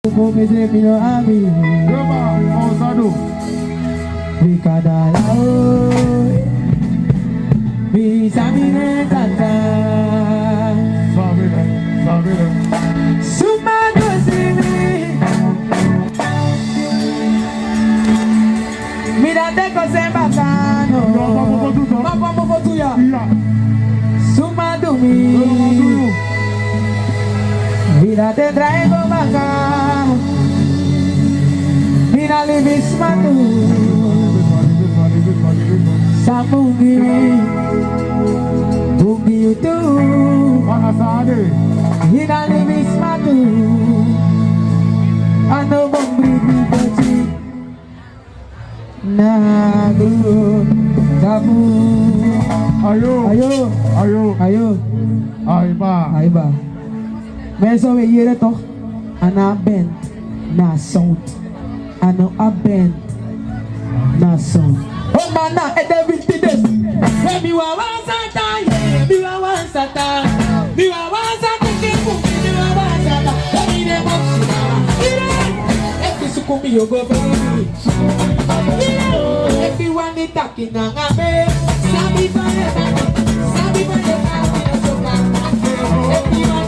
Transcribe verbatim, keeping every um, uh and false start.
Ko mi se mi no abi. Roma, Osado. Mi kadala o. Mi sabi ne tata. Sabi ne, sabi ne. Suma go si mi. Mi da teki o se baka no. Papa mo fotu ya. Suma du mi. Mi da te drai go baka. Mi na libisma tu. Sa bun gi mi. Bun gi yu tu. Mi na libisma tu. A no bun bribi boti. Na guru tabu. Ayo. Ayo. Ayo. Ayo. Aiba. Aiba. Mensen, we yere toch? A no a band, na a sound. A no a band, na a sound. O man, na ete winti desi. We mi wawan sata, ye, mi wawan sata. Mi wawan sata, ke ku, mi wawan sata. We mi de mo. Ire, efi suku mi yo go baby. Everyone dey talking nanga me. Sabi by the back, sabi by the back, we no so bad. Everyone